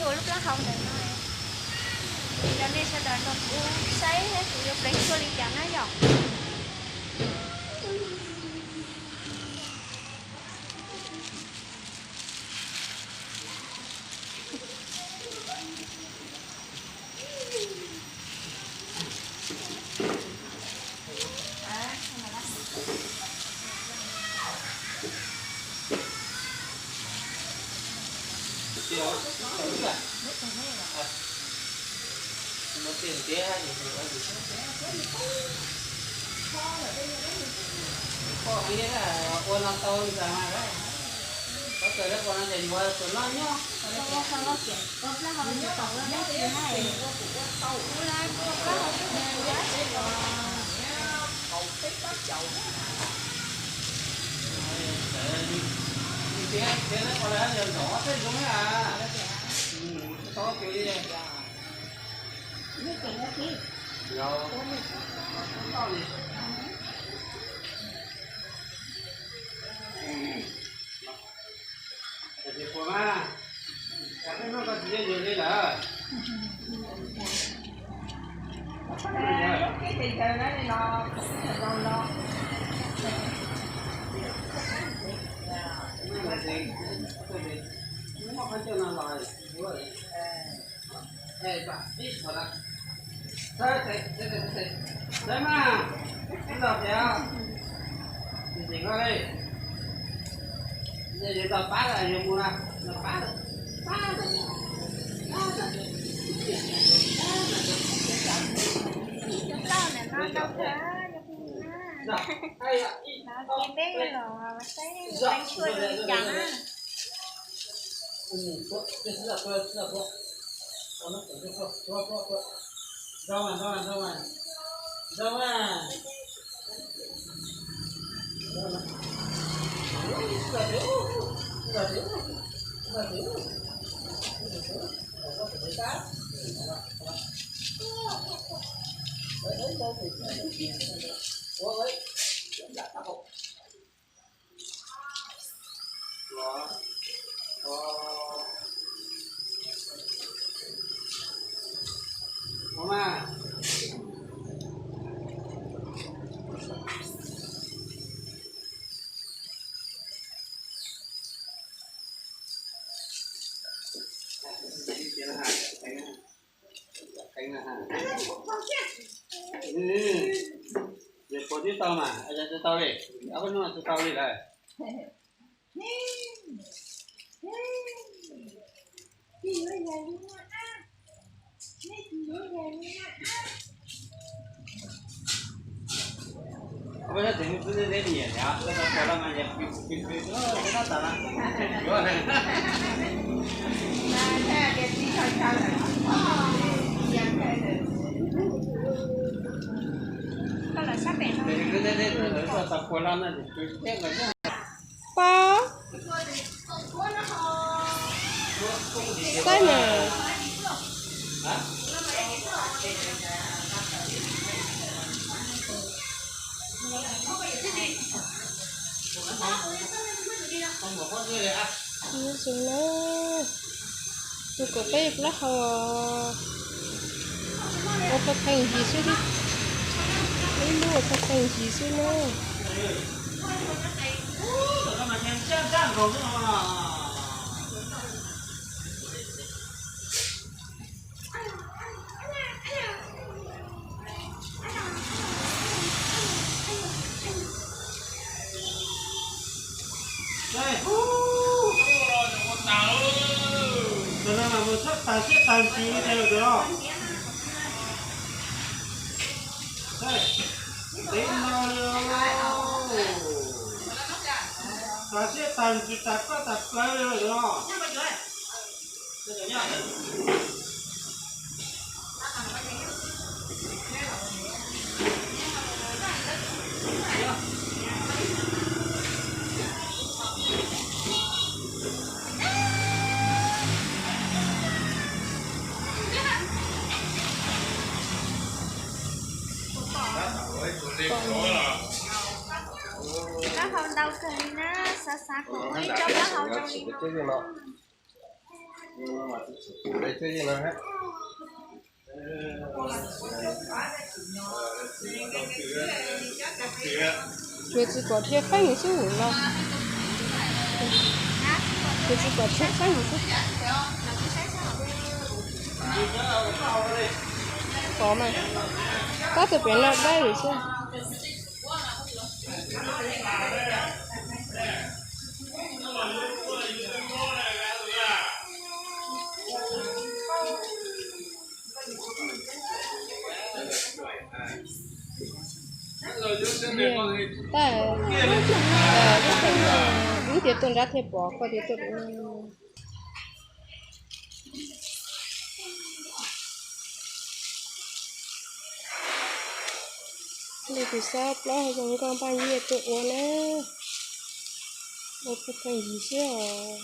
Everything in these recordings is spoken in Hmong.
Ua lub plaub hau ntawm no, cov nej sawv daws nrog kuv saib kuv yuav pleev tshuaj li cas na yom. Ua no tau ntag mas, ua no ces yuav tus noj nyob. Ces peb los saib pleev tshuaj zoo li cas na. Yog puas twb tau mas, yog tsis tau li, ob peb hnub tsis tau li lawm. Pab, saib mas. Tus kaum peb plaub hau, ua tau qee ntsis xwb, ib lub ua tau qee ntsis xwb na. Tus no mas mus txhob tag siab tag ntsws li tiag lawm tus no. Tev no li, tag siab tag ntsws tag koj tag plawv li lawm tus no. Plaub hau ntau kawg li na, xav xav kom muaj ib co plaub hau zoo li no. Tsuas tsis pom rhiab feeb xwb no. Tsuas tsis pom rhiab feeb xwb. Pom mas, tab tus pem no dawb xwb. Tab, ib tias tuaj nrad thiaj pom, koj tias tuaj. Leej twg xav plaub hau zoo nkauj npaj nyiaj tuaj ua na, ua pheej pheej yig xwb os.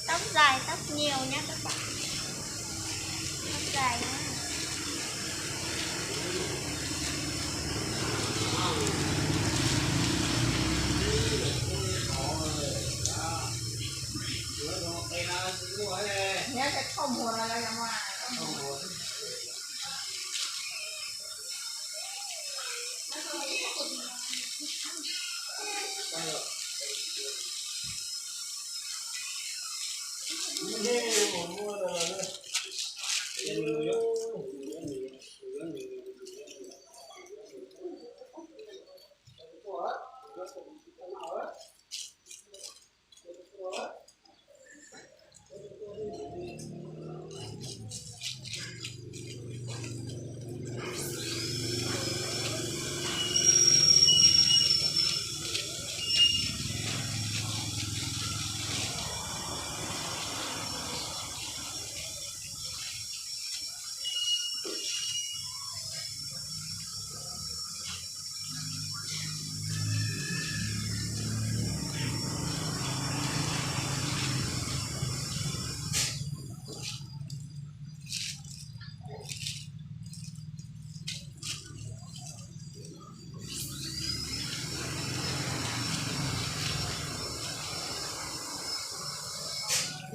Tóc dài, tóc nhiều nha các bạn. Tóc dài nha.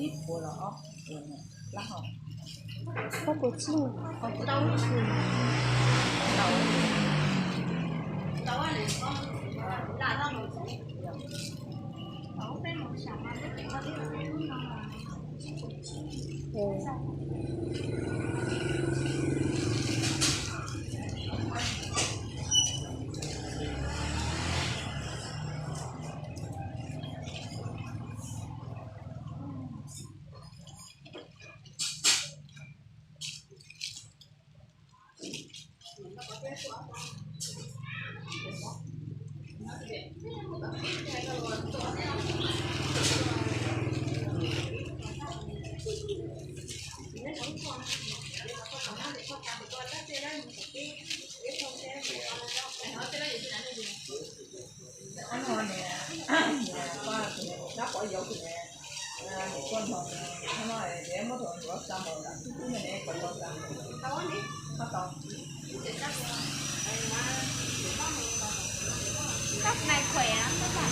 Ib puas los ob puas, plaub hau, plaub puas tsib. Tóc này khỏe lắm các bạn.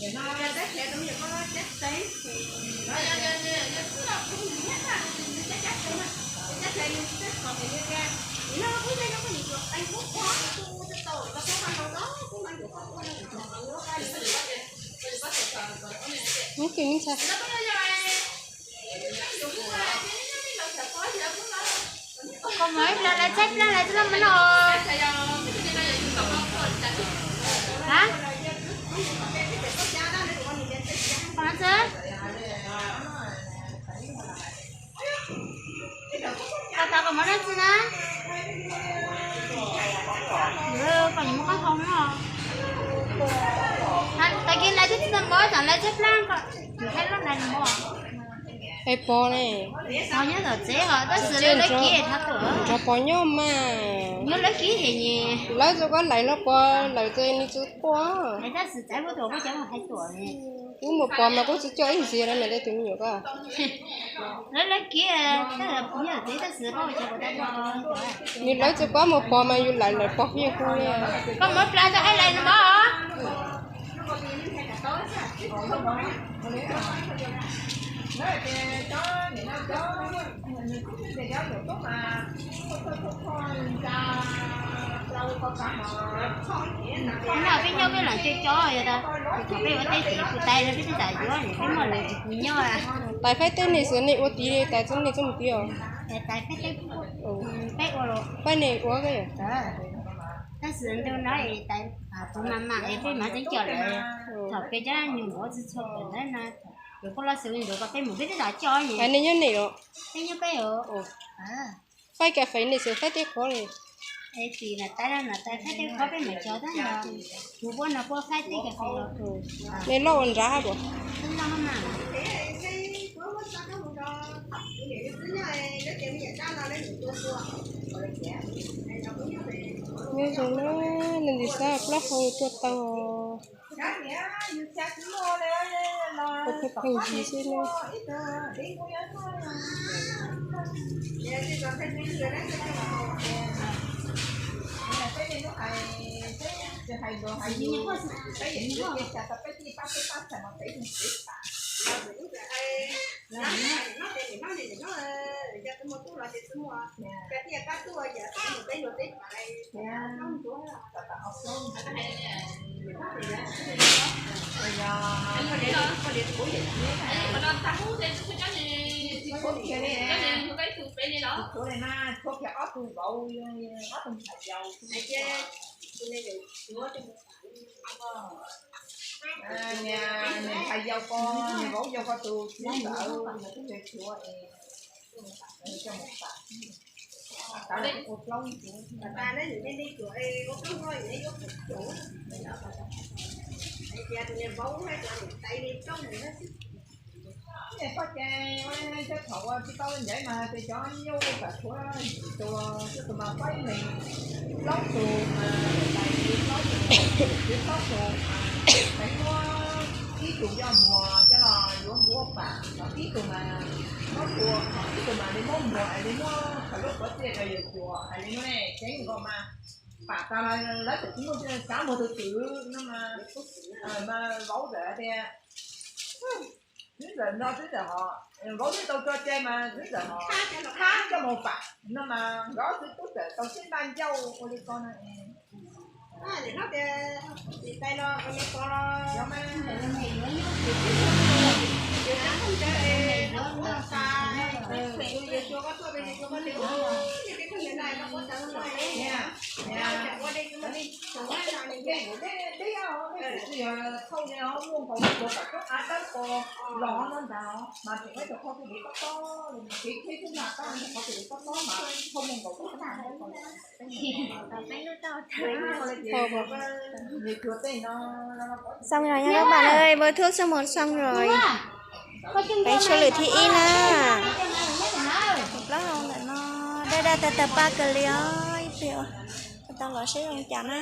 Neb kws neb ntshai. Koj mog ib plag lawv tshaib plab lawv tsis loj mas no. Ha? Koj mog txwv? Koj tas koj mog dab tsi na? Koj yuav muaj qab hau no. Tag kis lawv twb tsis tau mov, tsam lawv tshaib plab koj yuav thaij lub ntawd mus. Peb pom ne. Ho nyob tom tsev ho tab sis lawv kiv thab tuam. Nrog pog nyob mas. Nyob lawv kiv ces nyi. Lawv txawm koj lawm no pog lawm txawm nws tsis quaj. Tab sis txawm muaj tuam muaj cov mus hais tuam. Kuv mus pog mas kuv tsis coj ib ntxiv na mas tej tus me nyuam ko. Lawv lawv kiv, tab sis nyob tom tsev tab sis koj ua cas puas tau. Nws lawv txawm koj mus pog mas yus lawm lawm pog yeej hu li. Koj muab plag rau ib leeg no mog. No peb nyob peb lam co co yog tas, thaum peb ua teb ces kuv tais no peb twb tam yuav, peb muaj lawm ces kuv nyob. Tais faib teb nej xwb nej ua tid, tais txob nej txob mus tid os. Tais faib teb peb ua, peb nej ua, tab sis ntu no tais kuv mam mam es peb mam teeb co lawm. Thaum peb cov nyuag mov tsis tshua pom ntawd no, yuav koj los xwb ntuav kom peb mus peb twb tam co. Tais nej nyob nej os. Peb nyob peb os. Faib kas fes nej xwb faib teb qhov li. Es tim no tais no no tais faib teb qhov peb mam cog tab no. Kuv puab no puab faib teb kas fes los. Nej loj ua nrad hab puas? Nyob zoo na, leej twg xav plaub hau tuaj tau. Pheej yig xwb na. Nws hais yau ko, nws vauv yau ko tus txiv ntawd, nws twb yog tshuav es coj mus pam. Koj ces ua li no, thaum ua tsis tau ncav mas tes cov nyuj kam tshuav yim tus, tshuav tus mas faib nees plaub tus mas tais plaub tus, tshuav plaub tus mas tais muab ib tus coj muag coj los yuav npua pam, ib tus mas muab tua, ib tus mas li muab muag es li muab qhov lub qhov txia rau yawg cuam es li muab ne, ceev nkaus mas pam tas lawv txawm tsis muaj xav muag tus twm no mas, mas vauv txawm tias, twb txawm no twb txawm ho, vauv twb tau tso cai mas twb txawm ho thab coj mus pam no mas nkawd twb txawm tau sib npaj ncauj ua li ko no. Xong rồi nha các bạn ơi, bơthuốc số một xong rồi. Peb số lượt thứ ib na. Plaub hau ntawm no daj daj tawg tawg paj kawg li os. Ib pliag tau los seb zoo cas na.